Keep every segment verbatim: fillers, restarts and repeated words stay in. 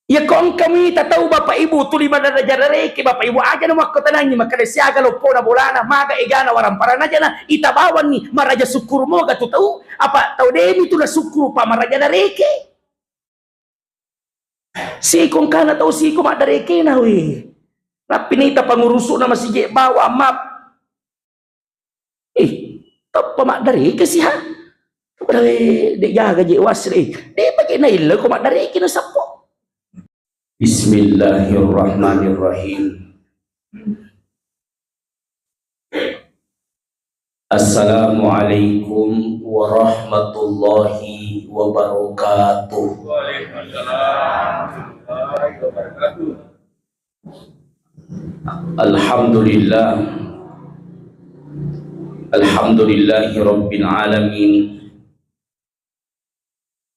Iya ko engka mita tau, Bapak Ibu, tuli maraja dareke, Bapak Ibu, aja na makkotanangi makkeda siaga loppona bolana, maga egana, waramparanna, aja na ita bawanni maraja sukkuru moga tu tau, apa tau demi tu nasukkuru pa maraja dareke. Siko engkana tau siko maddarekena we. Nappi nita pangurusu'na masije bawa map. Eh, teppa maddareke siha. Padahal de' jaga je wasre. De' pake naille ko maddareke nasappo. Bismillahirrahmanirrahim. Assalamualaikum warahmatullahi wabarakatuh. Alhamdulillah. Alhamdulillahi rabbil alamin.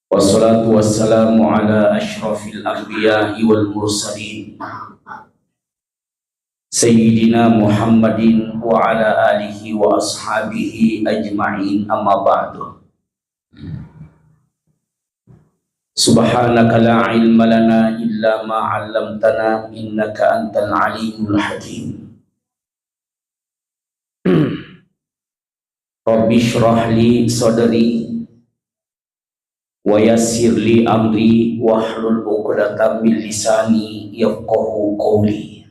Wassalatu wassalamu ala asyrafil anbiya'i wal mursalin, Sayyidina Muhammadin wa ala alihi wa ashabihi ajma'in, amma ba'du. Subhanaka la ilma lana illa ma 'allamtana, innaka antal alimul hakim. Rabbi shrah li sadri wa yassir li amri wahlul 'uqdatam min lisani yafqahu qawli.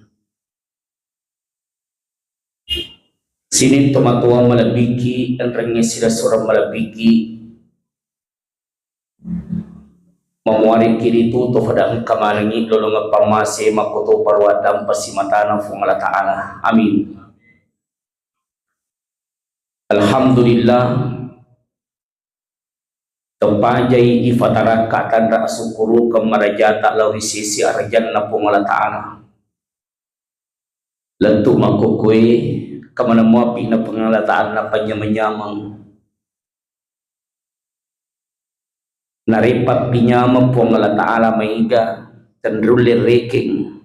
Sining tomatoa malebbiki, enrengnge silessureng malebbiki, mamuariki ritu to fada engka manengngi lolongeng pammase makkotopa ruaddampa simatana Fuang Allah Ta'ala. Amin. Alhamdulillah, tepajai ifatarakka tanra asukkurukeng marajata lao ri sisi arajanna Puang Allah Ta'ala. Lettu makkukkué, kamaneng muapi na Puang Allah Ta'ala napanyameng-nyameng. Narepa pinyameng Puang Allah Ta'ala maéga, tenrulle rékeng.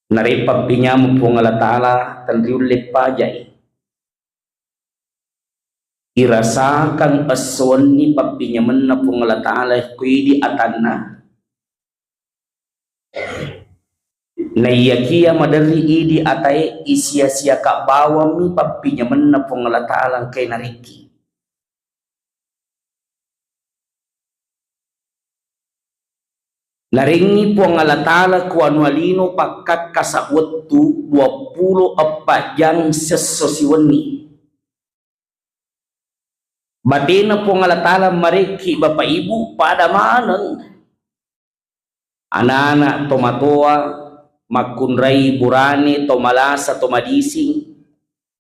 Narepa pinyameng Puang Allah Ta'ala, tenriulle pajai. Irasakang esso wenni pappinyamenna Puang Allah Ta'ala ko idi atanna. Naiyakiya maderri idi atae, isia-siaka bawammi pappinyamenna Puang Allah Ta'ala engkae narikki. Narengngi Puang Allah Ta'ala ku anua lino pakkakkasa wettu duappulo eppa jang siesso siwenni. Batena Puang Allah Ta'ala marekki, Bapak Ibu, pada maneng. Anana, tomatoa, makkunrai, burane, tomalasa, tomadising,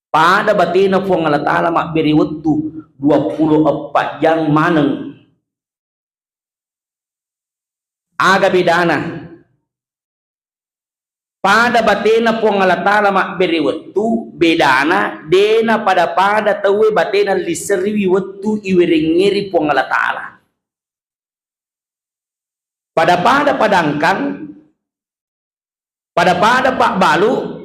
pada batena Puang Allah Ta'ala mabbere wettu duappulo eppa jang maneng. Aga bedana? Pada batena Puang Allah Ta'ala mabbere wettu, bedana dena pada-pada tauwe batena liseriwi wettu iwerengngeri Puang Allah Ta'ala. Pada-pada padangkang, pada-pada pabbalu,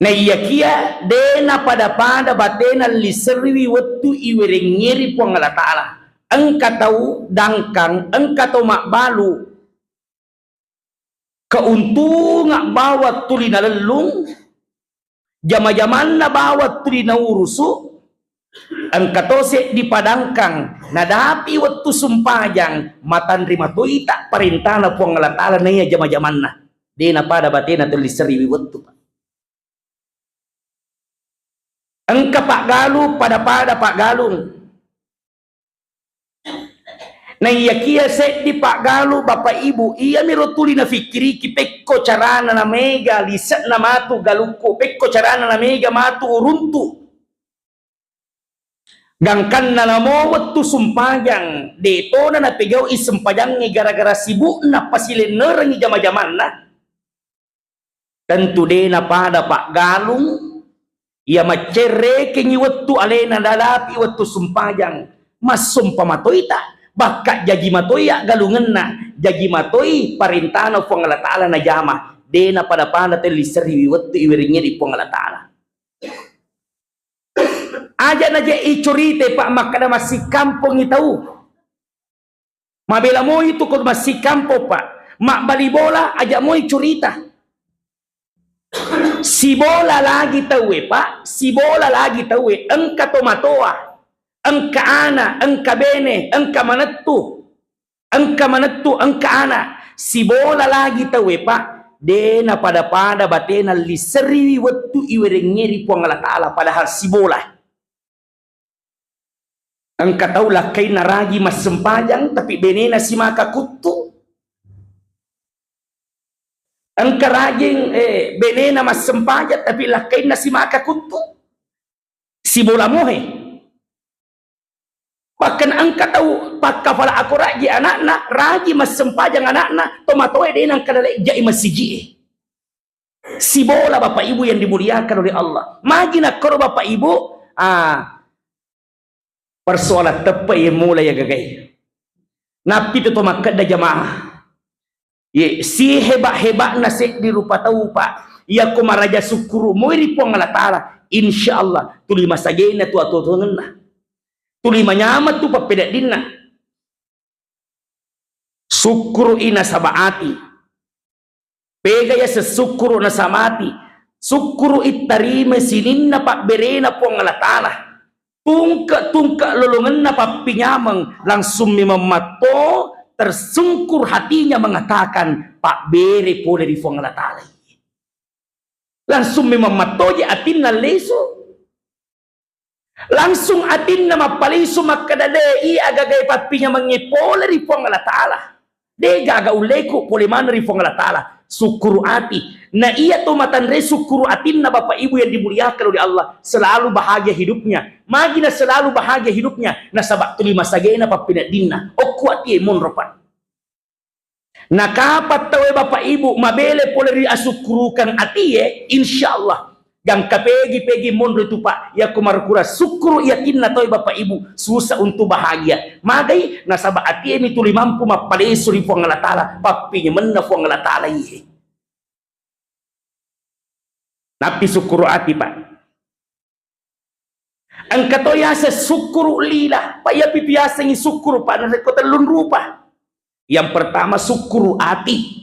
naiyakiya dena pada-pada batena liseriwi wettu iwerengngeri Puang Allah Ta'ala. Engka tau dangkang, engka tau mabbalu, keuntungan bawang tuli nalellung, jama-jamanna bawang tuli naurusu, engka to seddi padangkang nadapi wettu sumpajang, matanrima toita parentana Puang Allah Ta'ala naiya jama-jamanna. Dena pada batena tuli seriwi wettu, Pak. Engka paggalung, pada-pada paggalung. Naiyakiya seddi paggalung, Bapak Ibu, iyamiro tuli nafikkiriki pekko carana namega lise'na matu galukku, pekko carana namega matu uruntu. Gangkanna namo wettu sumpajang, detona napegau'i sempajangnge gara-gara sibukna pasilennerengngi jama-jamanna. Tentu dena pada paggalung, iya maccerrekengngi wettu alena nadapi wettu sumpajang, massompa matoita, bakka jaji matoi aggalungenna, jaji matoi parentana Puang Allah Ta'ala najama, dena pada-pada telli seriwi wettu iwerengngeri Puang Allah Ta'ala. Aja naje icurita, Pak, makkeda massikkampongngi tau. Mabela moi tu ko massikampo, Pak. Mabbali bola, aja moi curita. Sibola lagi tauwe, Pak. Sibola lagi tauwe. Engka tomatoa, engka ana, engka bene, engka manettu, engka manettu, engka ana. Sibola lagi tauwe, Pak. De napada-pada batena lisseriwi wettu iwerengngeri Puang Allah Ta'ala, padahal sibola. Engka tau lakkainna ragi massempajang, tapi benena simaka kuttu. Engka raging, eh, benena massempajang, tapi lakkainna simaka kuttu. Sibola mohe. Bahkan engka tau pakkafala akorajji anakna, ragi massempajang anakna, tomatoe de nangka nalejjai masiji'e. Sibola, Bapak Ibu yang dimuliakan oleh Allah. Magi nakkoro, Bapak Ibu, ah, persoalan teppe' iya mulai ya gagai. Nappi tu to makkeda jamaah. Ye, siheba-heba'na seddi rupa tau, Pak. Iya ko maraja sukkuru moi ri Puang Allah Ta'ala, insya Allah tuli masagena tu atuo-tuongenna. Tuli manyameng tu pappedaddinna. Sukkuru'i nasaba ati. Pega yaseng sukkuru nasaba ati. Sukkuru'i tarima sininna pabberena Puang Allah Ta'ala. Tungke-tungke lolongenna pappinyameng, langsung memang matto tersungkur hatinya mengatakan, pabbere pole ri Puang Allah Ta'ala. Langsung memang mattoje atinna lesu. Langsung atinna mappalisu makkeda, de, iya agaga pappinyamengnge pole ri Puang Allah Ta'ala. De gaga ulleku pole maneng ri Puang Allah Ta'ala. Sukkuru ati. Na iya to matanre sukkuru atinna, Bapak Ibu yang dimuliakan oleh Allah, selalu bahagia hidupnya. Magi na selalu bahagia hidupnya? Nasaba tuli masagena pappeneddinna. Okku atie monro, Pak. Na kapang tauwe, Bapak Ibu, mabele pole ri asukkurukang atie, insya Allah. Gangka pegi-pegi monro tu, Pak. Yako markura sukkuru i atinna tauwe, Bapak Ibu, susah untuk bahagia. Magai? Nasaba atie mi tuli mampu mappalesu ri Puang Allah Ta'ala, pappinyamenna Puang Allah Ta'ala iye. Nappi sukkuru ati, Pak. Engka to yaseng sukkuru lila, Pak. Iyapi tu yasengngi sukkuru, Pak, narekko tellung rupa. Yang pertama, sukkuru ati.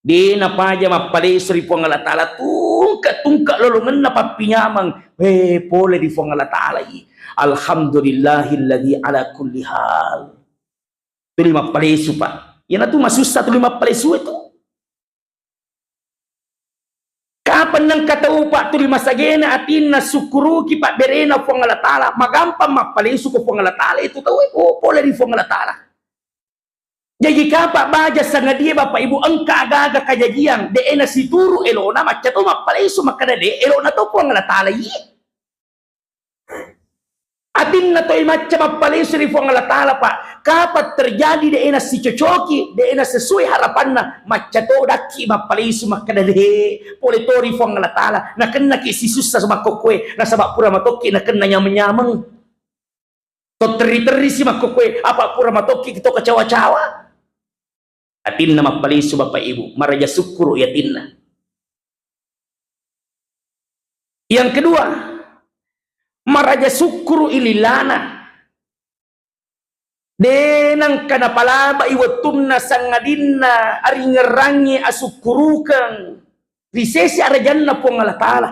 De napaja mappalesu ri Puang Allah Ta'ala, tungke-tungke lolongenna pappinyameng, eh, pole ri Puang Allah Ta'ala i. Alhamdulillahilladzi ala kulli hal. Tuli mappalesu, Pak. Iyanatu masussa tuli mappalesu itu. Kapang nengka tau, Pak, tuli masagena atinna sukkuruki pabberena Puang Allah Ta'ala, magampang mappalesu ko Puang Allah Ta'ala itu tau, oh, pole ri Puang Allah Ta'ala. Jaji kapang baja sangadie, Bapak Ibu, engka aga-aga kajajiang, de na situru elona, macca to mappalesu makkeda de elona to Puang Allah Ta'ala, iye. Atinna toi macca mappalesu ri Puang Allah Ta'ala, Pak. Kapang terjadi de na sicocoki, de na sesuai harapanna, macca to dakki mappalesu makkeda de pole to ri Puang Allah Ta'ala. Nakennaki sisussa makkokkoe, nasaba pura matokki nakenna nyameng-nyameng. To terri-terri si makkokkoe, apa pura matokki to kacawa-cawa. Atinna mappalisu, Bapak Ibu, maraja sukkuru i atinna. Yang kedua, maraja sukkuru i lilana. De nengka napalabai wettunna sangadinna aringerrangngi asukkurukeng ri sese arajanna Puang Allah Ta'ala.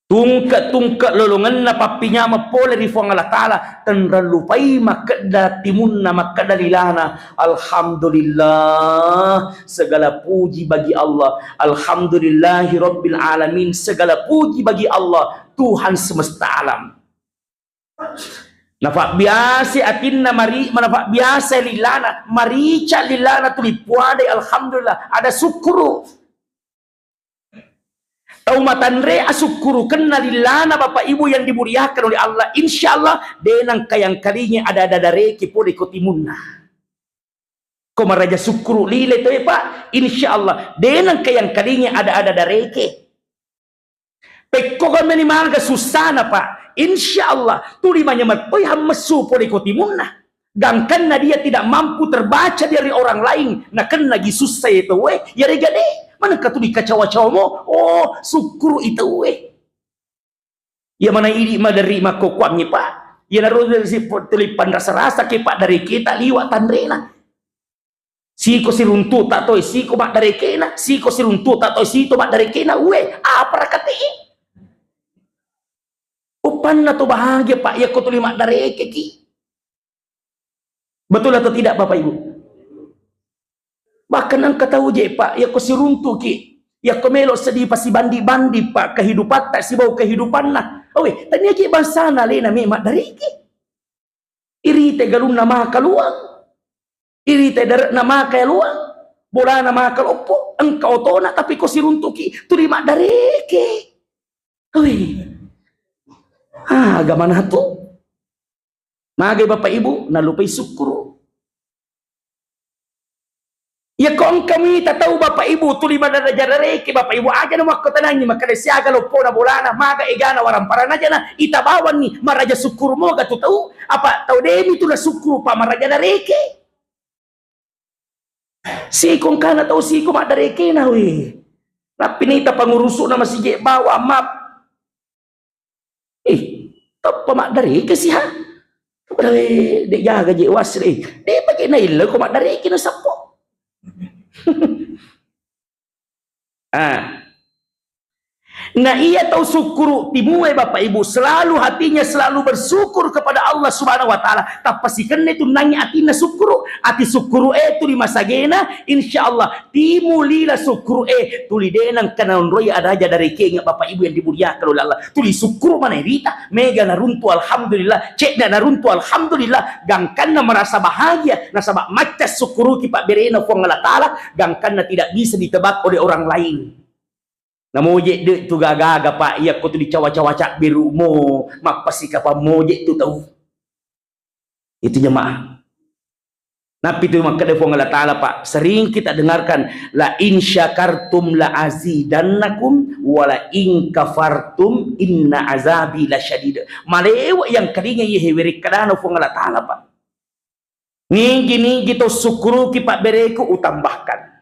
Tungke-tungke lolongenna pappinyameng pole ri Puang Allah Ta'ala, tenrang lupai makkeda timunna, makkeda lilana, "Alhamdulillah, segala puji bagi Allah. Alhamdulillahi Rabbil Alamin, segala puji bagi Allah, Tuhan semesta alam." Nafabbiasa atinna mari, nafabbiasa lilana, marica lilana tuli puadai, alhamdulillah, ada sukkuru. Tau matanre asukkurukenna lilana, Bapak Ibu yang dimuliakan oleh Allah, insya Allah de nengka yangkalingi ada-ada dareke pole ko timunna. Ko maraja sukkuru lile toe, Pak, insya Allah de nengka yangkalingi ada-ada dareke. Pekko meni maga sussana, Pak, insya Allah tuli manyameng toi hammessu pole ko timunna. Gangkanna dia tidak mampu terbaca dari orang lain, nakennagi sussa ye tauwe, yarega de, manengka tuli kacawa-cawa mo, oh, sukkuru i tauwe. Iya mana idi maderri makkokkoangngi, Pak. Iyanaro si tuli panrasa-rasa ke paddareke ta liwa tanrena. Siko siruntu ta toi siko maddarekena, siko siruntu ta toi sito maddarekena. Uwe, apa rakate? Uppanna to bahagia, Pak, yakko tuli maddarekeki. Betul atau tidak, Bapak Ibu? Bahkan engka tau je, Pak, yakko siruntuki, yakko melo seddi pasibandi-bandi, Pak, kehidupatta sibau kehidupanna. Owe, tania je bangsana alena me maddareke. Irite galunna maka luang. Irite dare'na maka luang. Bolana maka loppo, engka otona, tapi ko siruntuki tuli maddareke. Owe. Ah, agama natu. Magai Bapak Ibu, nalupai sukkuru. Yakko engka mita tau Bapak Ibu tuli madaraja dareke, Bapak Ibu aja na makkotanangi makkeda siaga loppona bolana, maga egana waramparanna aja na ita bawanni maraja sukkuru moga tu tau, apa tau demi tu na sukkuru pa maraja dareke. Siko engkana tau siko maddarekena we. Nappi nita pangurusu'na masije bawa map. Ih, teppa maddareke siha. Padahal de jaga je wasre. De pake nailla ko maddareke na seppo. Ah. Nah, iya tau sukkuru timue Bapak Ibu selalu hatinya selalu bersyukur kepada Allah Subhanahu wa Ta'ala. Tappa sikenna tu nangi atinna sukkuru. Ati sukkuru e tu di masagena, insya Allah timu lila sukkuru e tuli denang kena onroi ada aja dari kenga Bapak Ibu yang dimuliakan oleh Allah. Tuli sukkuru mana rita, mega naruntu alhamdulillah, cedda naruntu alhamdulillah, gangkanna merasa bahagia, nasaba macca sukkuruki pabberena Puang Allah Ta'ala, gangkanna tidak bisa ditebak oleh orang lain. Namoje de tu gaga-gaga, Pak, iya ko tu dicawa-cawa cabberu mo, mappasika pamoje tu tau. Itu jemaah. Nappi tu makkeda Puang Allah Ta'ala, Pak, sering kita dengarkan, "La in syakartum la azidannakum, wa la in kafartum inna azabi lasyadid." Malewa yang kalinga iya hewe rekkedana Puang Allah Ta'ala, Pak. Nigi-nigi tau sukkuruki pabbereku utambahkan.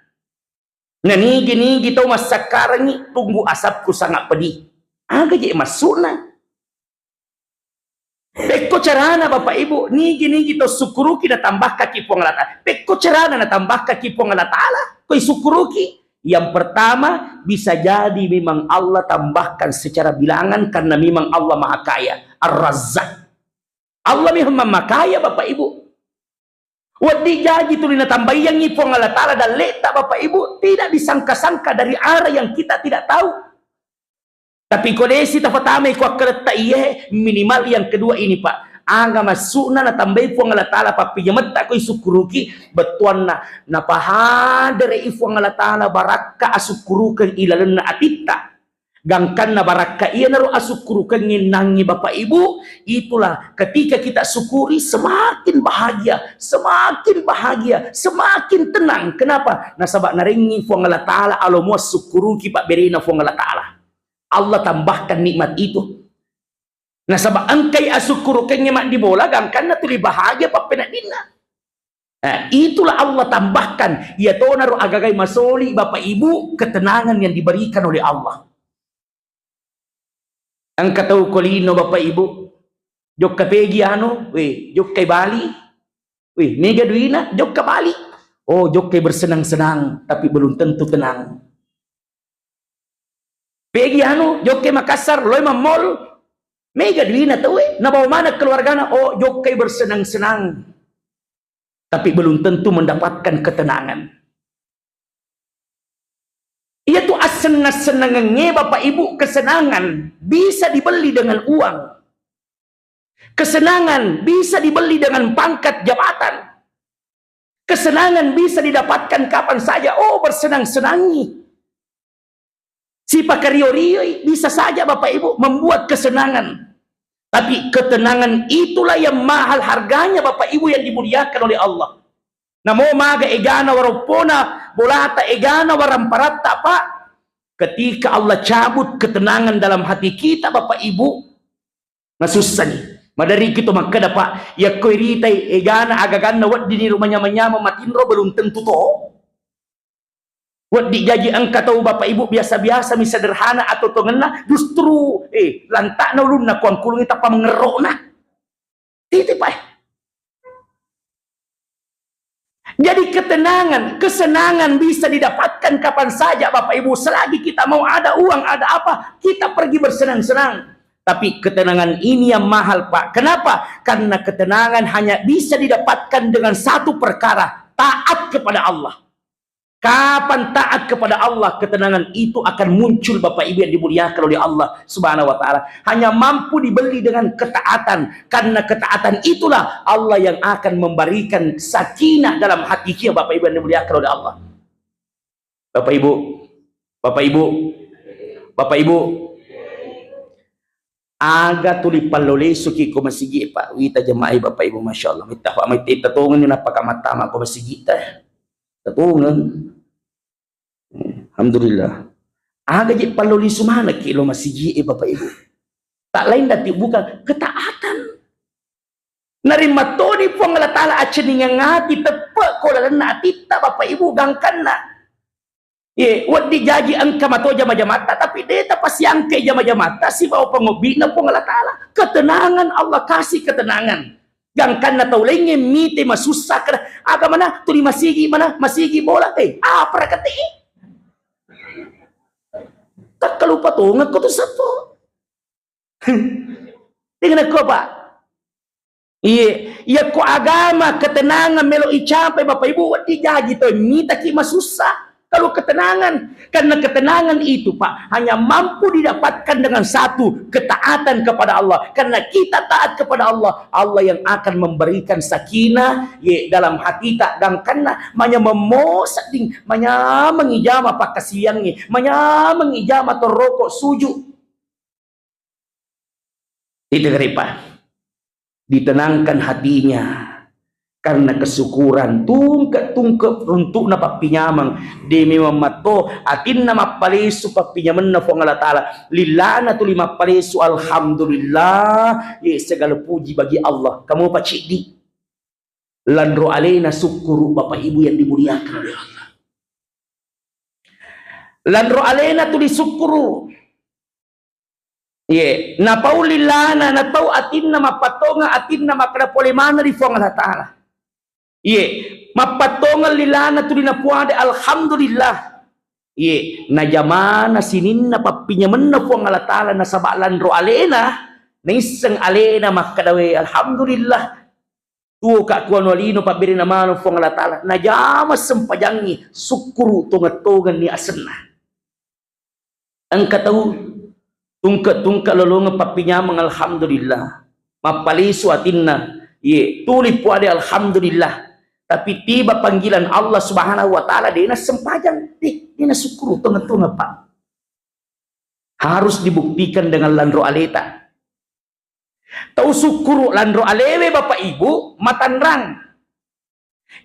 Na nigi-nigi tau massakkarengi tunggu asapku sangat pedih. Aga je maksudna? Pekko carana Bapak Ibu, nigi-nigi tau sukkuruki natambahkaki Puang Allah Ta'ala. Pekko carana natambahkaki Puang Allah Ta'ala, koi sukkuruki. Yang pertama, bisa jadi memang Allah tambahkan secara bilangan karena memang Allah Maha Kaya, Ar-Razzaq. Allah memang Maha Kaya, Bapak Ibu. Wedding jaji tuli natambaiangngi Puang Allah Ta'ala dalleta, Bapak Ibu, tidak disangka-sangka dari arah yang kita tidak tahu. Tapi ko desi tafatamai ko akkaletta iye, minimal yang kedua ini, Pak. Aga maksudna natambai Puang Allah Ta'ala pappijametta koi sukkuruki, bettuanna napahadere'i Puang Allah Ta'ala barakka asukkurukeng ilalenna atitta. Gangkanna barakka iyanaro asukkurukengnge nangnge Bapak Ibu, itulah ketika kita syukuri semakin bahagia, semakin bahagia, semakin tenang. Kenapa? Nasaba narengngi Puang Allah Ta'ala alo mua sukkuruki pabberena Puang Allah Ta'ala. Allah tambahkan nikmat itu. Nasaba engkai asukkurukengnge maddibola gangkanna tuli bahagia pappeneddinna. Eh, itulah Allah tambahkan. Iya tonaro agagai masoli Bapak Ibu ketenangan yang diberikan oleh Allah. Engka tau ko lino Bapak Ibu, jokka pegi anu, weh, jokkai Bali. Weh, mega duina, jokka Bali. Oh, jokkai bersenang-senang, tapi belum tentu tenang. Pegi anu, jokkai Makassar, loi mammol. Mega duina tauwe, nabawa mana keluargana, oh, jokkai bersenang-senang. Tapi belum tentu mendapatkan ketenangan. Iyatu assenna-sennangengnge, Bapak Ibu, kesenangan bisa dibeli dengan uang. Kesenangan bisa dibeli dengan pangkat jabatan. Kesenangan bisa didapatkan kapan saja. Oh, bersenang-senangi. Sipakario-rioi, bisa saja Bapak Ibu membuat kesenangan. Tapi ketenangan itulah yang mahal harganya, Bapak Ibu yang dimuliakan oleh Allah. Namo maga egana waroppona, bolata egana waramparatta, Pak. Ketika Allah cabut ketenangan dalam hati kita, Bapak Ibu, masussani. Maderri kita makkeda, Pak, yakko iritai egana agaganna weddini rumah nyamang-nyamang matinro, belum tentu to. Wedding jaji engka tau Bapak Ibu biasa-biasa mi sederhana atau tongenna, justru, eh, lantakna ulunna kuangkulungi tappa mengerokna. Titip, Pak. Jadi ketenangan, kesenangan bisa didapatkan kapan saja, Bapak Ibu. Selagi kita mau, ada uang, ada apa, kita pergi bersenang-senang. Tapi ketenangan ini yang mahal, Pak. Kenapa? Karena ketenangan hanya bisa didapatkan dengan satu perkara, taat kepada Allah. Kapan taat kepada Allah, ketenangan itu akan muncul, Bapak Ibu yang dimuliakan oleh Allah Subhanahu wa Ta'ala. Hanya mampu dibeli dengan ketaatan, karena ketaatan itulah Allah yang akan memberikan sakinah dalam hati kita, Bapak Ibu yang dimuliakan oleh Allah. Bapak Ibu, Bapak Ibu, Bapak Ibu, aga tuli pallo lesuki ko masigi, Pak? Wita jamaah, Bapak Ibu, Masya Allah. Mitta, Pak, mitta tongeng ni napaka mattama ko masigi ta. Tatongeng. Alhamdulillah. Aga je pallo lisu manekki lo masigi e, Bapak Ibu. Tak lain dati bukan ketaatan. Narimma toni Puang Allah Ta'ala aceningeng ati teppe ko lalenna atitta, Bapak Ibu, gangkanna. Ye, weddi jaji engka mato jama-jamatta, tapi de tapasiangke jama-jamatta sibawa pangobbi'na Puang Allah Ta'ala. Ketenangan, Allah kasih ketenangan. Gangkanna tau laingnge mite masussa, kada, aga mana, tuli masigi mana, masigi bola, eh, apa rakate? Takkalupa tongeng ko tu seppo. Dengan aku apa? Iye, iya ko agama ketenangan melo icapai, Bapak Ibu, weddi jaji to mitaki masussa. Kalau ketenangan, karena ketenangan itu, Pak, hanya mampu didapatkan dengan satu, ketaatan kepada Allah. Karena kita taat kepada Allah, Allah yang akan memberikan sakinah, ye, dalam hati tak gangkanna, manya memmo sedding, manya mengijama pakkasiwiangnge, manya mengijama toroko suju. Itu keripa. Ditenangkan hatinya karena kesyukuran, tungke-tungke runtu'na pappinyameng. De memang matto atinna mappalesu pappinyamenna Puang Allah Ta'ala. Lillana tuli mappalesu, alhamdulillah, ye, segala puji bagi Allah. Kamu paciddi. Lanro alena sukkuru, Bapak Ibu yang dimuliakan oleh Allah. Lanro alena tuli sukkuru. Ye, napau lilana, natau atinna mappattongeng, atinna makkeda pole maneng ri Puang Allah Ta'ala. Ye, mappattongeng lilana tuli napuade, alhamdulillah. Ye, najamana sininna pappinyamenna Puang Allah Ta'ala nasaba lanro alena, naisseng alena makkeda, we, alhamdulillah. Tuo ka kuano lino pabberena maneng Puang Allah Ta'ala. Najama sempajangngi, sukkuru tongeng-tongenni asenna. Engka tau tungke-tungke lolongeng pappinyameng, alhamdulillah. Mappalisu atinna, ye, tuli puade, alhamdulillah. Tapi tiba panggilan Allah Subhanahu wa Ta'ala, dena sempajang, de, dena sukkuru tongeng-tongeng, Pak. Harus dibuktikan dengan lanro aleta. Tau sukkuru lanro alewe, Bapak Ibu, matanrang.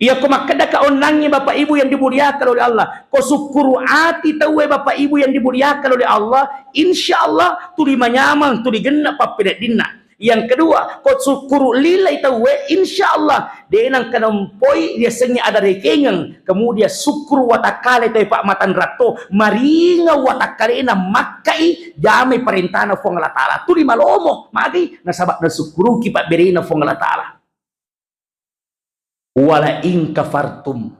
Iyako makkeda ka onnangnge, Bapak Ibu yang dimuliakan oleh Allah, ko sukkuru ati tauwe, Bapak Ibu yang dimuliakan oleh Allah, insya Allah tuli manyameng, tuli genna pappeneddinna. Yang kedua, ko sukkuru lilai tauwe, insya Allah de nengka nampoi riasengnge ada rekengeng. Kemudian sukkuru watakkale tauwe, Pak, matanratto, maringeng watakkalena, makkai jamai parentana Puang Allah Ta'ala. Tuli malomo, magi nasaba nasukkuruki pabberena Puang Allah Ta'ala. Wala in kafartum,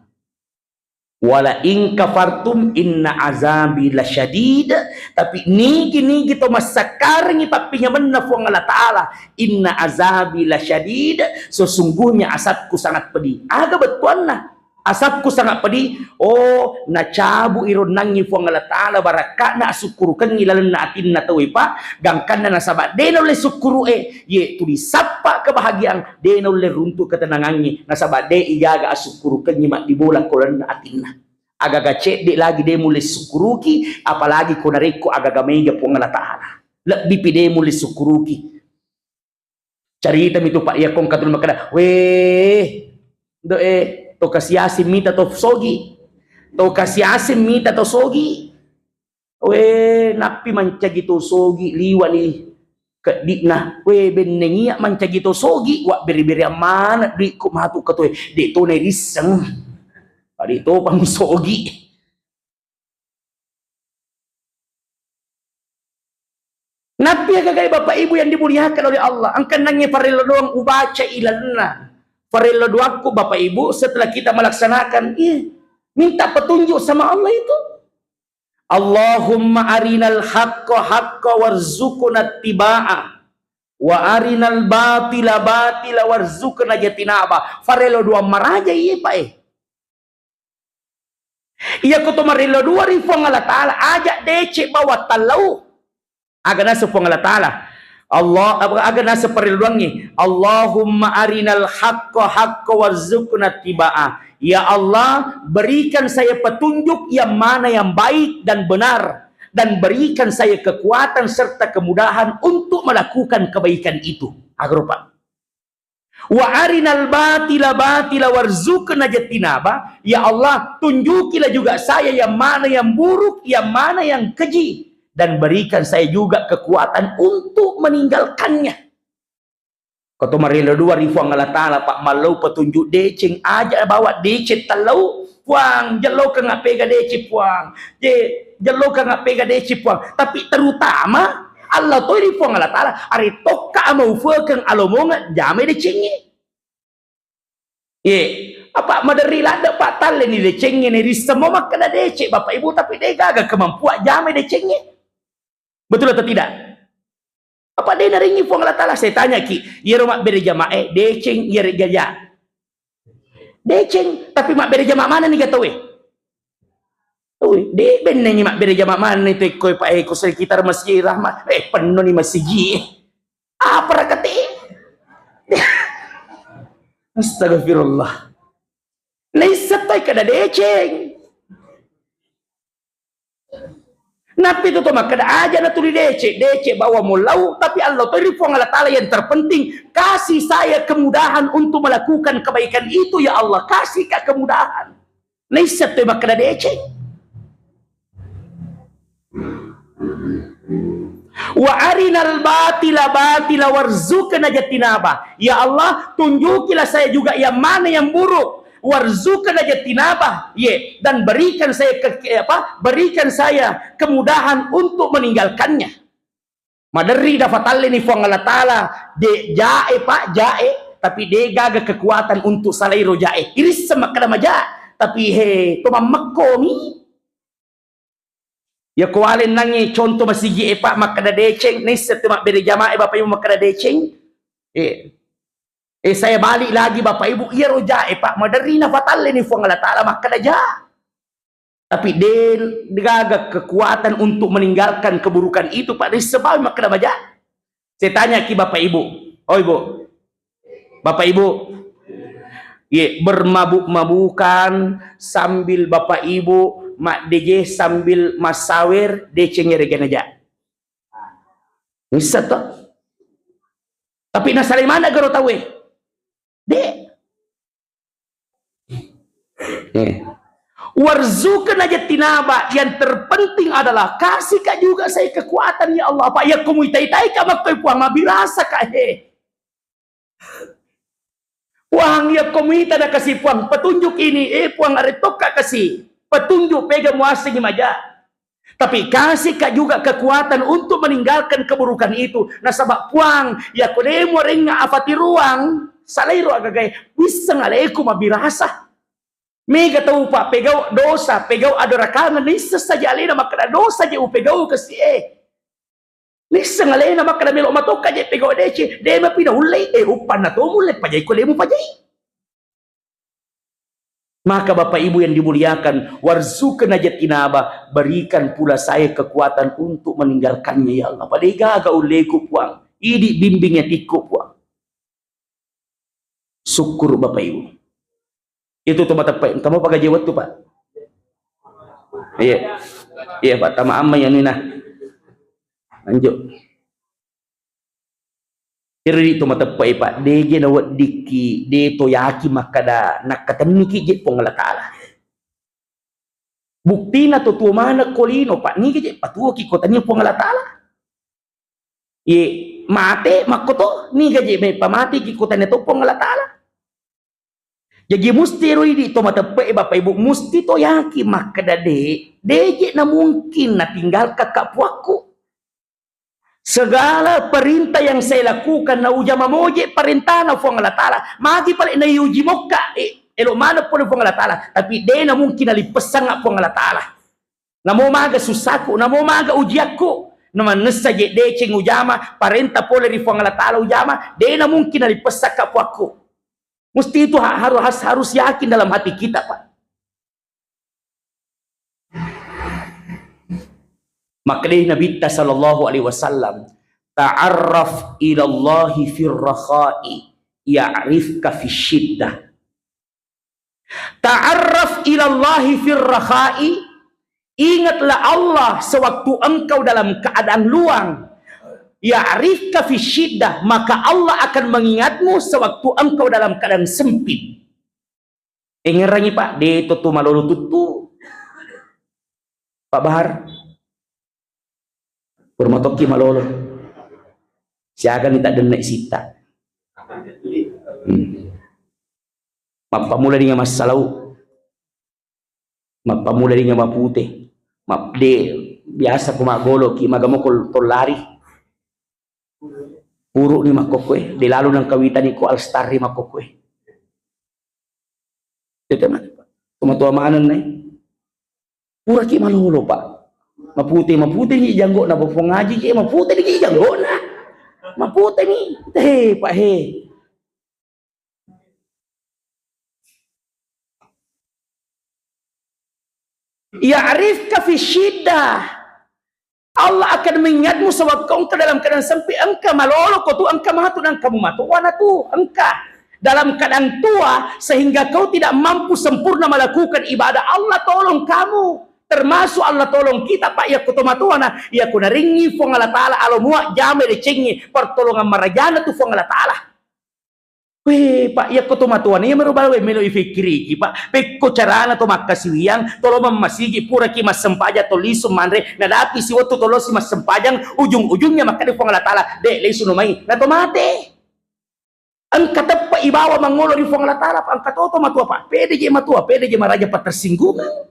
wala in kafartum inna azabi lasyadid. Tapi nigi-nigi to massakkarengngi pappinyamenna Puang Allah Ta'ala, inna azabi lasyadid, sesungguhnya asapku sangat pedih. Aga bettuanna? Asapku sangat pedih. Oh, nacabu ironnangngi Puang Allah Ta'ala barakka'na asukkurukengngi lalenna atinna tauwe, Pak. Gangkanna nasaba de naulle sukkuru e, ye tuli sappa kebahagiaan, de naulle runtu ketenangangngi nasaba de igaga asukkurukengngi maddibola ko lalenna atinna. Agaga cedde lagi de mulle sukkuruki, apalagi ko narekko agaga mega Puang Allah Ta'ala. Lebbipi de mulle sukkuruki. Caritami tu, Pak, iya kong katun makkeda, "Weh, do e, to kasiasing mita to sogi. To kasiasing mita to sogi. Weh, nappi mancaji to sogi liwani keddi'na. Weh, bennengia mancaji to sogi, wa beri-beri ammana duitku matu katoe. De to nairisseng. Padi to pamusogi." Tapi agagai Bapak Ibu yang dimuliakan oleh Allah, engka nangnge farello doang ubaca ilalenna. Farello doakku Bapak Ibu setelah kita melaksanakan, iya, minta petunjuk sama Allah itu. Allahumma arinal haqqa haqqa warzuqna ttiba'a, wa arinal batila batila warzuqna jatinaba. Farello doang maraja iye, Pak, eh. Iya ko to marello dua ri Puang Allah Ta'ala, aja deceng bawang tallau. Aga naseng Puang Allah Ta'ala. Allah, aga naseng parelluangngi. Allahumma arinal haqqa haqqa warzuqna ttiba'a. Ya Allah, berikan saya petunjuk yang mana yang baik dan benar, dan berikan saya kekuatan serta kemudahan untuk melakukan kebaikan itu. Aga rupa. Wa arinal batila batila warzuqna jatinaba. Ya Allah, tunjukilah juga saya yang mana yang buruk, yang mana yang keji, dan berikan saya juga kekuatan untuk meninggalkannya. Ko to marello dua ri Puang Allah Ta'ala, Pak, mallau petunjuk deceng, aja bawa deceng tallau. Puang, jellokeng appega deceng, Puang. Je, jellokeng appega deceng, Puang. Tapi terutama Allah toi ri Puang Allah Ta'ala, are tokka amaufekeng alomongeng jamai decengnge. Ye, apa maderri ladde, Pak, talleni decengnge, nerisseng mo makkeda deceng, Bapak Ibu, tapi de gaga kemampuan jamai decengnge. Betul atau tidak? Apa de narengngi Puang Allah Ta'ala? Saya tanya ki, iyaro mabbere jamae deceng, iyaro jaja. Deceng, tapi mabbere jama mana ni gatoe? Ui, de bennengi mabbere jama manni tu ikkoe, Pak, eh, ku sekitar Masjid Rahmat. Eh, pennoni masigi. Apa rakate? Astagfirullah. Naisseng toi kada deceng. Nappi tu to makkeda aja natuli deceng, deceng bawa mollau, tapi Allah toi ri Puang Allah Ta'ala yang terpenting kasih saya kemudahan untuk melakukan kebaikan itu, ya Allah, kasih ka kemudahan. Naisseng toi makkeda deceng. Wa arinal batila batila warzuqna jatinaba. Ya Allah, tunjukilah saya juga yang mana yang buruk. Warzuqna jatinaba. Ye, dan berikan saya ke, ke- apa? Berikan saya kemudahan untuk meninggalkannya. Maderri nafatalleni Puang Allah Ta'ala, de jae, Pak, jae, tapi de gaga kekuatan untuk salairo jae. Irisseng makkeda maja, tapi he, to mammekkomi. Ya ko wale nangi contoh masigi e, Pak, makkeda deceng, naisseng tu mabbere jamae, Bapak Ibu, makkeda deceng. Eh, eh, saya balik lagi, Bapak Ibu, iyaro jae, Pak, maderri nafatalleni Puang Allah Ta'ala makkeda ja. Tapi de gaga kekuatan untuk meninggalkan keburukan itu, Pak. Dari sebab makkeda maja. Saya tanya ki Bapak Ibu. Oh, Ibu. Bapak Ibu. Ye, bermabuk-mabukan sambil Bapak Ibu maddeje sambil massawer, deceng ere geneja. Bisa to? Tapi nasalai mana garo tawe? De. Eh. Warzuqna jatinaba, yang terpenting adalah kasih ka juga saya kekuatan, ya Allah. Apa ya ko muitai-tai ka makkoi Puang, mabirasa ka he. Puang, ya ko muita na kasi Puang petunjuk ini, eh Puang, are tokka kasi petunjuk pega muasengi maja. Tapi kasih ka juga kekuatan untuk meninggalkan keburukan itu. Nasaba Puang, ya ko de muarengnga afatiruang, salairo agagae, wisseng aleku mabirasa. Mega tau, Pak, pegau dosa, pegau adorakangeng, nisseng saja alena makkeda dosa je upegau kasi e. Nisseng alena makkeda melo matokka je pegau deceng, de mapi naullei, eh, uppanna to mulle pajai ko de mupajai. Maka Bapak Ibu yang dimuliakan, warzuqna jatinaba, berikan pula saya kekuatan untuk meninggalkannya, ya Allah. Pada gaga ulleku, Puang. Idi bimbing atikku, Puang. Sukkuru Bapak Ibu. Itu to mateppe, engka mopa gaje wettu, Pak? Iya. Iya, Pak, tama amma ya nina. Lanjut. Iri to mateppe, Pak, de je naweddikki, de to yaki makkeda nakkatenniki je Puang Allah Ta'ala. Buktina to tuo manekko lino, Pak, niga je patuoki ko tania Puang Allah Ta'ala. Ye mate makkoto, niga je meppa mateki ko tania to Puang Allah Ta'ala. Jaji musti ro idi to mateppe, Bapak Ibu, musti to yaki makkeda de, de je na mungkin natinggalka ka puakku. Segala perintah yang saya lakukan, naujama moje parentana Fuang Allah Ta'ala. Magi pale naiuji mokka, eh, elo maneng pole Fuang Allah Ta'ala. Tapi de na mungkin nalippessangnga Fuang Allah Ta'ala. Namo maga sussaku, namo maga ujiakku. Namannessa je deceng ujama, parentah pole ri Fuang Allah Ta'ala ujama, de na mungkin nalippessakka puakku. Mesti itu ha-, harus, harus yakin dalam hati kita, Pak. Makkedai Nabitta sallallahu alaihi wasallam, "Ta'arraf ilallahi fir rakha'i, ya'rifka fis syiddah." "Ta'arraf ilallahi fir rakha'i," ingatlah Allah sewaktu engkau dalam keadaan luang. "Ya'rifka fis syiddah," maka Allah akan mengingatmu sewaktu engkau dalam keadaan sempit. Engngerangi, Pak, de to tu malolo tuttu. Pak Bahar, pura matokki malolo. Siagani tak dennek sita. Hmm. Mappamula dengan massalau. Mappamula dengan mapute. Map-, de, biasa ko maggolo ki, maga moko tollari. Puru ni makkokkoe, de lalu nang kawitani ko Alstar ri makkokkoe. Tete mane, Pak. Tomatoa maneng nai. Puraki malolo, Pak. Mapute, mapute ni janggo na bopong ngaji je, mapute ni janggo na. Mapute ni. He, Pak, he. Ya'rifka fi syiddah. Allah akan mengingatmu sewaktu engkau dalam keadaan sempit, engka malolo ko tu, engka matu, engka mumatoa na tu, engka. Dalam keadaan tua, sehingga kau tidak mampu sempurna melakukan ibadah, Allah tolong kamu. Termasuk Allah tolong kita, Pak, yakko tomatoa na, yakko naringi Fuang Allah Ta'ala, alo mua jame decengi, pertolongan marajana tu Fuang Allah Ta'ala. Weh, Pak, yakko tomatoa na, iya mero balawe melo ifikkiriki, Pak. Pekko carana to makkasiwiang, tolo mammasigi, puraki massempajang, to lisu manre, nadapi siwettu tolosi massempajang, ujung-ujungnya makkeda Fuang Allah Ta'ala, de, lesu no mai, na to mate. Engka teppe ibawa mangolo ri Fuang Allah Ta'ala, Pak, engka to tomatoa, Pak. Pede je matua, pede je maraja, Pak, tersinggungan.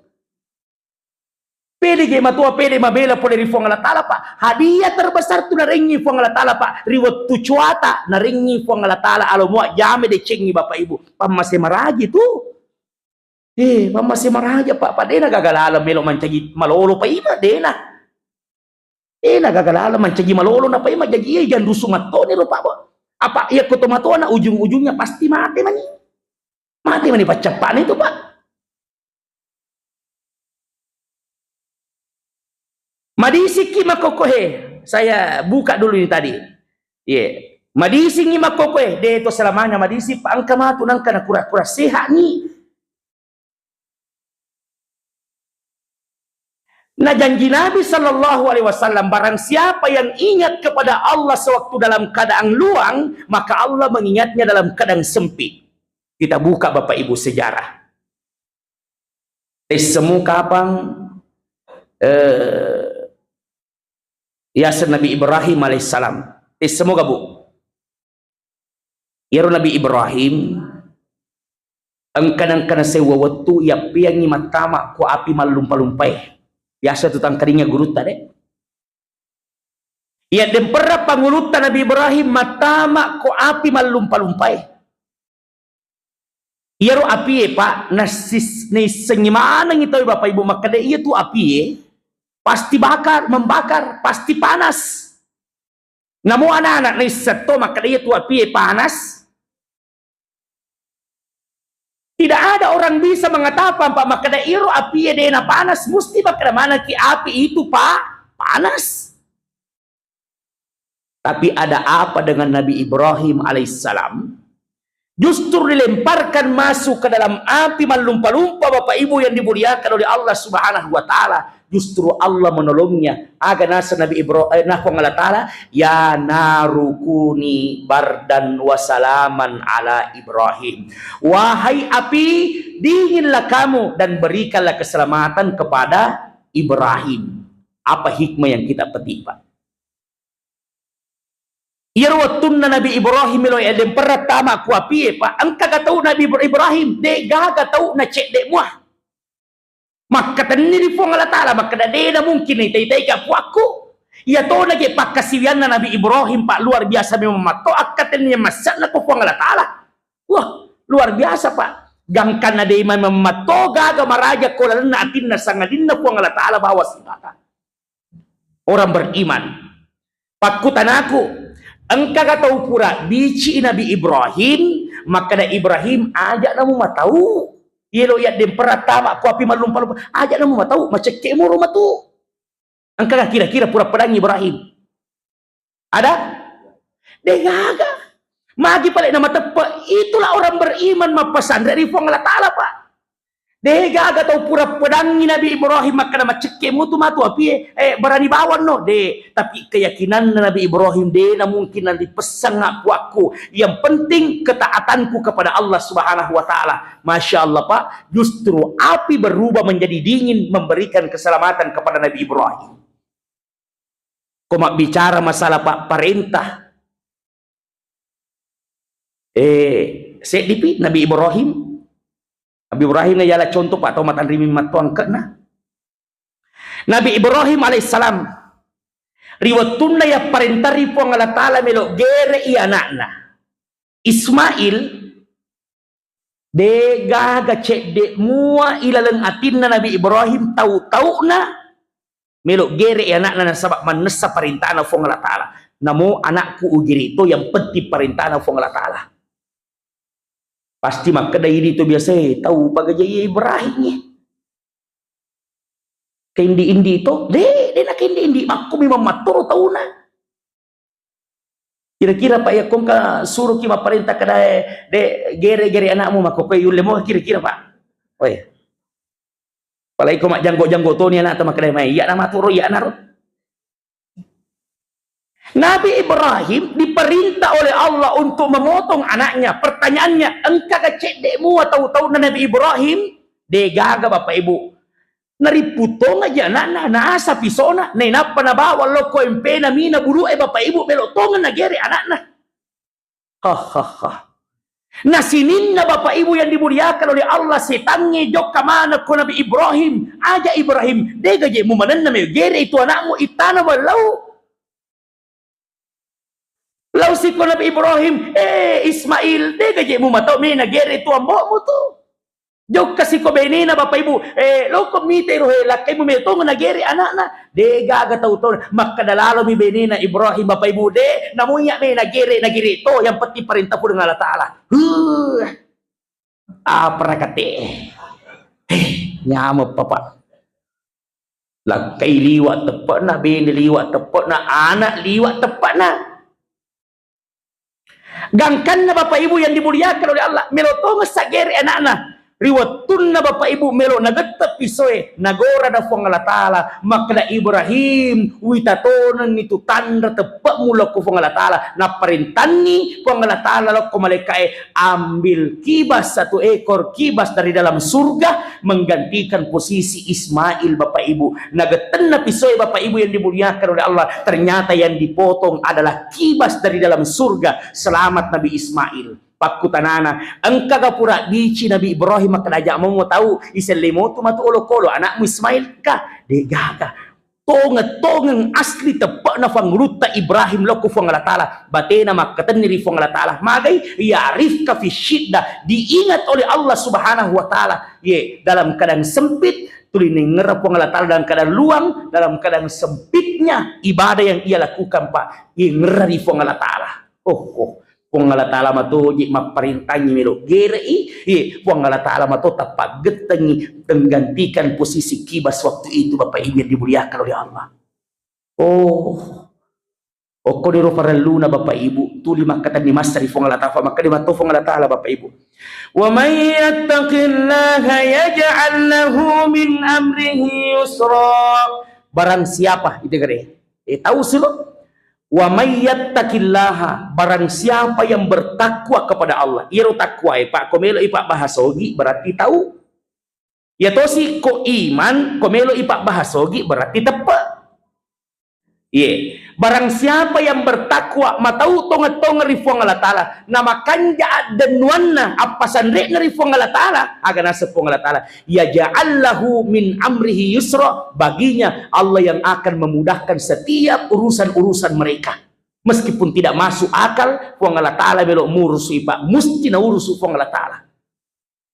Pede je matua, pede mabela pole ri Fuang Allah Ta'ala, Pak. Hadiah terbesar tu narengi Fuang Allah Ta'ala, Pak. Ri wettu cuata, narengi Fuang Allah Ta'ala, alo mua jame decengi, Bapak Ibu. Pammase maraji tu. Eh, pammase maraja, Pak. Pak, dena gaga laleng melo mancaji malolo, Pak, ima, dena. Dena gaga laleng mancaji malolo, na, Pak, ima, jaji iya janrusu mattoni ro, Pak, Pak. Apa iya ko tomatoa na ujung-ujungnya pasti mate mani. Mate mani paccappana itu, Pak. Madisikki makkokkoe, saya buka dulu ini tadi. Ye. Madisingi makkokkoe, de to selamanya madisi, Pak, engka matu nangka nakura-kura sehat ni. Nah, janji Nabi Shallallahu Alaihi Wasallam, barang siapa yang ingat kepada Allah sewaktu dalam keadaan luang, maka Allah mengingatnya dalam keadaan sempit. Kita buka, Bapak Ibu, sejarah. Tessemu kapang, eh, yaseng Nabi Ibrahim alaihissalam. Tessemu gabu. Iyaro Nabi Ibrahim, engka-, engkana sewwa wettu yappeangngi mattama ko api mallumpa-lumpae. Biasa tu tangkaringa gurutta, de. Iya demperra pangulutta Nabi Ibrahim mattama ko api mallumpa-lumpae. Iyaro apie, Pak, nassis-, naissengngi manengngi tau, Bapak Ibu, makkeda iya tu apie pasti bakar, membakar, pasti panas. Namo anak-anak naisseng to makkeda iya tu apie panas. Tidak ada orang bisa mengatakan, Pak, makkeda iyaro apie dena panas, musti makkeda manengki api itu, Pak, panas. Tapi ada apa dengan Nabi Ibrahim alaihissalam? Justru dilemparkan masuk ke dalam api mallumpa-lumpa, Bapak Ibu yang dimuliakan oleh Allah Subhanahu wa Ta'ala. Justru Allah menolongnya. Aga naseng Nabi Ibrahim, eh, nakko Allah Ta'ala, "Ya naru kuni bardan wa salaman ala Ibrahim." Wahai api, dinginlah kamu dan berikanlah keselamatan kepada Ibrahim. Apa hikmah yang kita petik, Pak? Iyaro wettunna Nabi Ibrahim melo lemperra tama ku apie, Pak, engkaga tau Nabi Ibra-, Ibrahim, de gaga tau na cedde mua. Makkatenni ri Puang Allah Ta'ala, makkeda, "De na mungkin naitai-taika puakku." Iya tona je pakkasiwianna Nabi Ibrahim, Pak, luar biasa memang matto akkatenni masse'na ko Puang Allah Taala. Wah, luar biasa, Pak. Gangkanna de memang matto gaga maraja ko lalenna atinna sangadinna Puang Allah Taala bawa sifata. Orang beriman. Pakkutanaku, engkaga tau pura bici Nabi Ibrahim, makkeda Ibrahim, aja namu matau. Yelo yaddempera tama ko api mallumpa-lumpa, aja namu matau, macekke muro matu. Engkaga kira-kira pura pedangi Ibrahim? Ada? Degaga. Magi pale na mateppe, itulah orang beriman mappasanre ri Puang Allah Taala, Pak. Degaga tau pura pedangi Nabi Ibrahim makkeda macekke mutu matu api e, eh, berani bawang no. De, tapi keyakinan Nabi Ibrahim de na mungkin nanti pesang puakku. Yang penting ketaatanku kepada Allah Subhanahu wa Taala. Masya Allah, Pak, justru api berubah menjadi dingin memberikan keselamatan kepada Nabi Ibrahim. Ko mabbicara masalah pa-, parentah, eh, seddipi Nabi Ibrahim. Nabi Ibrahim na yala contoh, Pak, tau matanrimi matto angke'na. Nabi Ibrahim alaihissalam, ri wettunna yapparentari Puang Allah Taala melo gere i anakna Ismail, degaga cedde mua ilaleng atinna Nabi Ibrahim tau-tauna melo gere i anakna nasaba mannessa parentana Puang Allah Taala. Namo anakku ugere to, yang penting parentana Puang Allah Taala. Pasti makkeda idi to biasa, eh, tau pagaja iya Ibrahim e. Kendi-indi to, de, de na kendi-indi, makko memang mattoro tauna. Kira-kira, Pak, iya kongka suruki mapparenta kedae, de, gere-gere anakmu, makko koe yulle mo kira-kira, Pak. Oi. Apalagi ko majjanggo-janggo toni anakta makkeda mai, iya na matoro, iya na ro. Nabi Ibrahim diperintah oleh Allah untuk memotong anaknya. Pertanyaannya, engkaga cedde mua tau-tauna Nabi Ibrahim? Degaga, Bapak Ibu. Narippu tongaji anakna, naasa pisona, nainappa nabawa lokko empena mina bulu'e, Bapak Ibu, melo tongeng nagere anakna. Hahaha. Na sininna Bapak Ibu yang dimuliakan oleh Allah, setangnge jokka maneng ko Nabi Ibrahim. Aja Ibrahim, dega je mumanenna me gere itu anakmu, ittana ballau. Lau siko Nabi Ibrahim, eh, Ismail, dega je mumatau me nagere itu ambo'mu tu. Jokka siko benena, Bapak Ibu, eh, loko mite ro, eh, lakkaimu metong nagere anakna. Degaga tau-tau makkeda lalomi benena Ibrahim, Bapak Ibu, de, namuya me nagere, nagere to, yang penting parentah Puang Allah Taala. Huh. Apa rakate? Eh, nyameng, Bapak. Lakkai liwa teppe'na, bene liwa teppe'na, anak liwa teppe'na. Gangkanna Bapak Ibu yang dimuliakan oleh Allah, melo tongeng sagere anakna. Ri wettunna Bapak Ibu melo nagette pisoe, nagora na Puang Allah Taala, makkeda Ibrahim, wita tonenni tu tanra teppe'mu lokko Puang Allah Taala. Napparentanni Puang Allah Taala lokko malaikae, ambil kibas satu ekor kibas dari dalam surga menggantikan posisi Ismail, Bapak Ibu. Nagettenna pisoe, Bapak Ibu yang dimuliakan oleh Allah, ternyata yang dipotong adalah kibas dari dalam surga. Selamat Nabi Ismail. Pakkutanana, engkaga pura bici Nabi Ibrahim makkeda aja momo tau, iselle motu matu olokolo anakmu Ismail ka? Degaga. Tongeng-tongeng asli teppe'na fangulutta Ibrahim lokko Fuang Allah Ta'ala. Batena makkatenni ri Fuang Allah Ta'ala. Magai? Ya'rifka fi syiddah. Diingat oleh Allah Subhanahu wa Ta'ala. Ye, dalam keadaan sempit, tuli nengngerang Fuang Allah Ta'ala dalam keadaan luang, dalam keadaan sempitnya ibadah yang ia lakukan, Pak. Ye, ngerang ri Fuang Allah Ta'ala. Oh, oh. Puang Allah Ta'ala matoji mapparentangi melo gere'i, eh, Puang Allah Ta'ala mato tappaggettengi menggantikan posisi kibas waktu itu, Bapak Ibu yang dimuliakan oleh Allah. Oh, okkoniro parelluna Bapak Ibu, tuli makkatenni massari Puang Allah Ta'ala, makkeda matto Puang Allah Ta'ala, Bapak Ibu. Wa may yattaqillaha yaj'al lahu min amrihi yusra. Barang siapa, itu gede. Eh, tahu sih lo? Wa may yattaqillaha, barang siapa yang bertakwa kepada Allah. Iyaro takwa e, Pak, ko melo i Pak bahasa ogi berarti tahu. Ya tosi ko iman, ko melo i Pak bahasa ogi berarti teppe. Iye. Barang siapa yang bertakwa, matau tongeng-tongeng ri Puang Allah Ta'ala, na makanja addennuanna, appasanre'na ri Puang Allah Ta'ala, aga naseng Puang Allah Ta'ala, "Yaj'al lahu min amrihi yusra," baginya Allah yang akan memudahkan setiap urusan-urusan mereka. Meskipun tidak masuk akal, Puang Allah Ta'ala melo murusui, Pak, musti naurusu Puang Allah Ta'ala.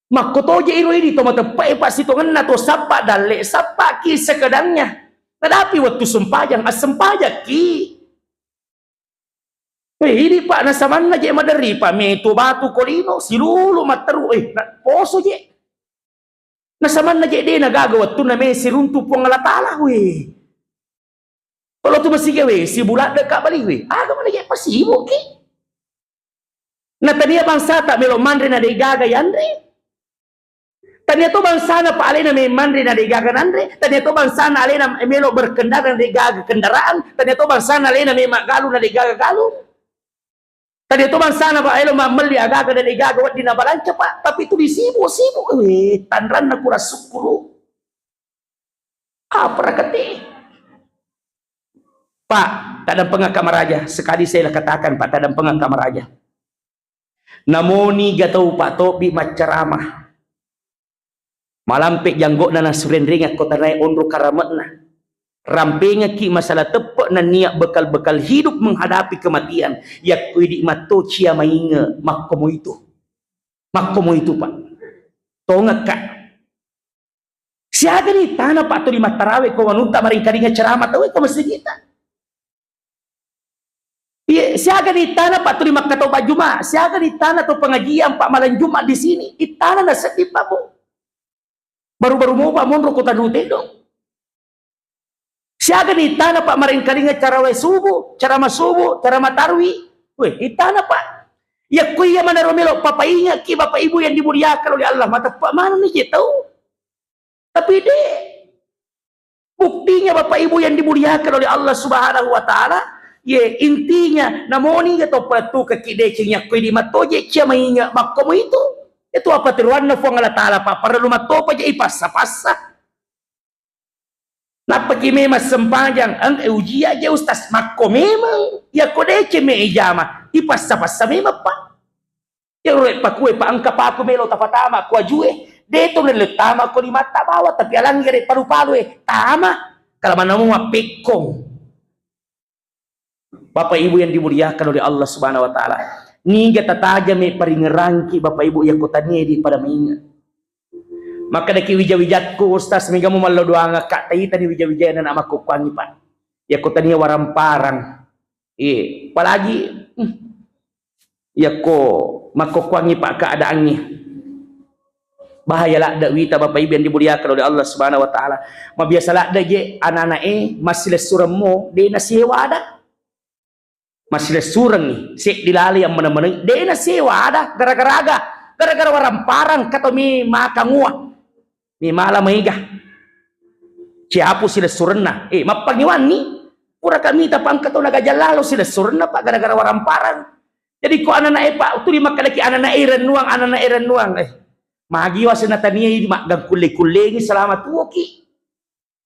Makkotoje iro idi to mateppe'e, Pak, sitongenna to sappa dalle, sappaki sekedangnya. Nadapi wettu sempajang, assempajakki. Eh, idi, Pak, nasamanna je maderri, Pak, meto batu ko lino, silulu matteru, eh, na-, poso je. Nasamanna je de nagaga wettunna me siruntu Puang Allah Ta'ala, weh. Kalau tu masih gawe, sibuladde ka bali, weh. Aga mana je pasibuki. Na tania bangsata melo manre na degaga yanre. Tania to bangsana pa alena me manre na degaga nanre. Tania to bangsana alena melo berkendara na degaga kendaraan. Tania to bangsana alena me maggalu na degaga galu. Tania to bangsana pa elo mammelli agaga na degaga wedding na balanca, Pak. Tapi tu disibu-sibu, weh, tanranna kurang sukkuru. Apa rakate? Pak, tadampengakka maraja. Sekali saya katakan, Pak, tadampengakka maraja. Namoni gatau, Pak, tobi maccarama. Malampe janggo'na nasurenreng akko tanae onro karame'na. Rampengekki masalah teppe' nennia bekal-bekal hidup menghadapi kematian. Yakko idi matto cia mainge, makkomo itu. Makkomo itu, Pak. Tongekka. Siagani tana, Pak, tuli mattarawe ko manutta maringkalinga ceramah tauwe ko masigi'ta. Iye, siagani tana, Pak, tuli makkatau bajuma, siagani tana to pengajian, Pak, malam Jumat di sini. Ittana naseddi, Pak, Bu. Baru-baru mau, Pak, monro kota Dutedong. Siagani tana, Pak, maringkalinga cara wae subuh, cara masubuh, cara matarwi. Weh, ittana, Pak. Yakko iya manaro melo papaingakki, Bapak Ibu yang dimuliakan oleh Allah, mateppe' manenni je tau. Tapi de. Buktinya, Bapak Ibu yang dimuliakan oleh Allah Subhanahu wa Ta'ala, ye, intinya namoni ga to palettukekki deceng, yakko idi mattoje cia mainga, makkomo itu. Itu apa tiruanna Puang Allah Ta'ala, Pak, parellu mattopa je ipassa-passa. Nappaki memang sempajang, eng, eh, ujian je, Ustaz, makko memang. Yakko deceng me ijama, ipassa-passa memang, Pak. Iyaro pakue, Pak, engka paku melo tapatama ko ajue. De to nelle tama ko limatta bawang, tapi alangngi gare palu-palue. Tama. Kala manamo mappekkong. Bapak Ibu yang dimuliakan oleh Allah Subhanahu wa Ta'ala. Niga tatajame paringerangki, Bapak Ibu, yakko tania idi pada mainge. Makkedaki wija-wijakku, Ustaz, mega mu mallo doangakka, taitani wija-wijae na makkukkuangi, Pak. Yakko tania waramparang. Iye, apalagi, hmm, yakko makkokkoangngi pakkeadaangnge, bahaya ladde wita, Bapak Ibu yang dimuliakan oleh Allah Subhanahu wa Ta'ala. Mabiasa ladde je anak-anak e massilessureng mo, de nasiwa ada. Massilessurengngi, seddi lale yang meneng-meneng, de nasiwa ada, gara-gara aga, gara-gara waramparang kato mi makangua. Mi mala maega. Ciapu silessurenna. Eh, mappangiwanni. Pura kami tapangka tau nagajang lalo silessurenna, Pak, gara-gara waramparang. Jadi ko anak-anak e, Pak, tuli makkedaki anak-anak e rennuang, anak-anak e rennuang. Eh, magi wasenna tania idi maggangkulle-kullengi selama tuoki.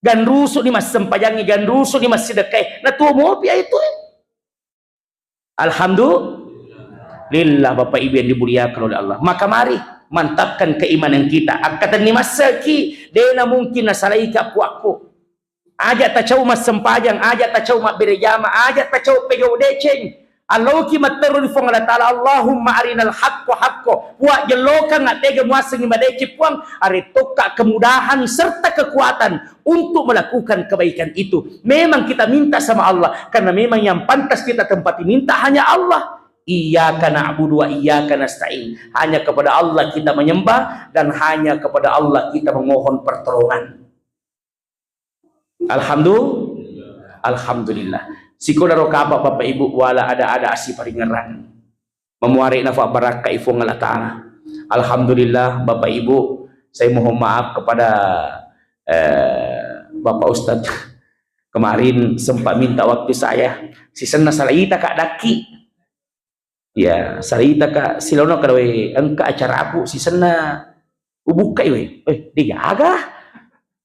Ganrusu ni massempajangi, ganrusu ni massidekkai. Na tuo mopi ai tu, eh. Alhamdulillah, Bapak Ibu yang dimuliakan oleh Allah. Maka mari mantapkan keimanan kita. Akkatenni masseki, dena mungkin nasalaika puakku. Aja tacau massempajang, aja tacau mabbere jama, aja tacau pegau deceng. Alloki matteru ri Puang Allah Ta'ala, Allahumma arinal haqqa haqqa. Puang, jellokang attega muasengi madeceng, Puang. Arettokka kemudahan serta kekuatan untuk melakukan kebaikan itu. Memang kita minta sama Allah, karena memang yang pantas kita tempati minta hanya Allah. Iyyaka na'budu wa iyyaka nasta'in. Hanya kepada Allah kita menyembah dan hanya kepada Allah kita memohon pertolongan. Alhamdulillah. Alhamdulillah. Sikodaro kapa Bapak Ibu wala ada-ada asiparingerang. Mamuare' nafabbarakkai Fuang Allah Ta'ala. Alhamdulillah, Bapak Ibu, saya mohon maaf kepada, eh, Bapak Ustadz. Kemarin sempat minta waktu saya. Sisenna salaita, Kak, dakki. Ya, salaita, Kak, silaona, Kak, we, engka acaraku, sisenna. Ubukkai, we. Eh, degaga.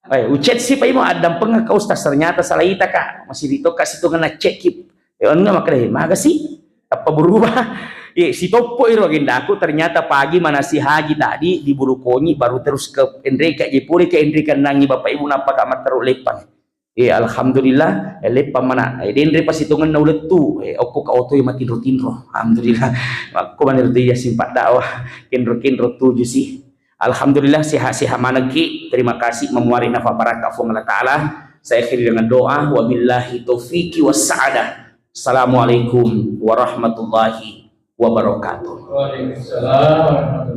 Eh, uchat si paimo addampengka, Ustaz, ternyata salaita, Kak. Masih ditoka situ ngena cek ki. Anu makkeda, "Magasi?" Tappa berubah. Eh, sitoppo iro agendaku, ternyata pagi manasi haji tadi di Bulukonyi, baru terus ke Enreka je pole, ke Enreka nangi bapak ibu, nappa ka matteru leppang. Eh, alhamdulillah, eh, leppang mana. Eh, denre pasitongenna ulettu. Eh, okko ka oto matinro-tinro. Alhamdulillah. Makko maniro tu iya simpat dakwah. Kenro-kenro tuju sih. Alhamdulillah, sehat-sehat manengki. Terima kasih, memuari nafa barakah Fuang Allah Ta'ala. Saya akhiri dengan doa. Wabillahi taufiqi wassa'adah. Assalamualaikum warahmatullahi wabarakatuh. Waalaikumsalam warahmatullahi